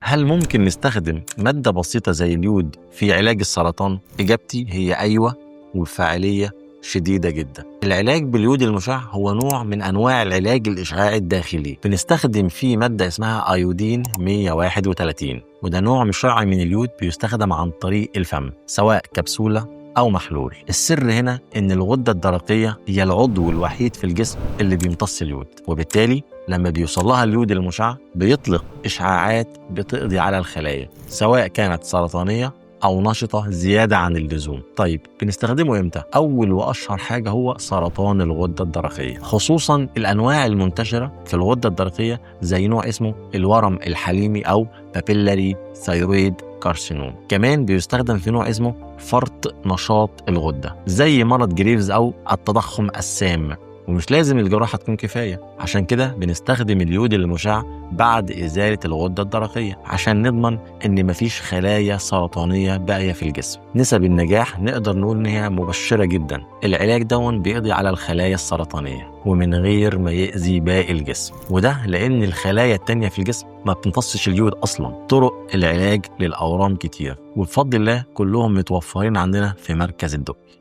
هل ممكن نستخدم مادة بسيطة زي اليود في علاج السرطان؟ إجابتي هي أيوة، وبفاعلية شديدة جدا. العلاج باليود المشع هو نوع من أنواع العلاج الإشعاعي الداخلي، بنستخدم فيه مادة اسمها أيودين 131، وده نوع مشع من اليود بيستخدم عن طريق الفم سواء كبسولة أو محلول. السر هنا إن الغدة الدرقية هي العضو الوحيد في الجسم اللي بيمتص اليود، وبالتالي لما بيوصل لها اليود المشع بيطلق إشعاعات بتقضي على الخلايا سواء كانت سرطانية أو نشطة زيادة عن اللزوم. طيب بنستخدمه إمتى؟ أول وأشهر حاجة هو سرطان الغدة الدرقية، خصوصا الأنواع المنتشرة في الغدة الدرقية زي نوع اسمه الورم الحليمي أو papillary thyroid carcinoma. كمان بيستخدم في نوع اسمه فرط نشاط الغدة زي مرض جريفز أو التضخم السام، ومش لازم الجراحة تكون كفاية، عشان كده بنستخدم اليود المشع بعد إزالة الغدة الدرقية عشان نضمن إن مفيش خلايا سرطانية باقية في الجسم. نسب النجاح نقدر نقول إن هي مبشرة جدا. العلاج دون بيقضي على الخلايا السرطانية ومن غير ما يأذي باقي الجسم، وده لأن الخلايا التانية في الجسم ما بتمتصش اليود أصلا. طرق العلاج للأورام كتير، وبفضل الله كلهم متوفرين عندنا في مركز الدقي.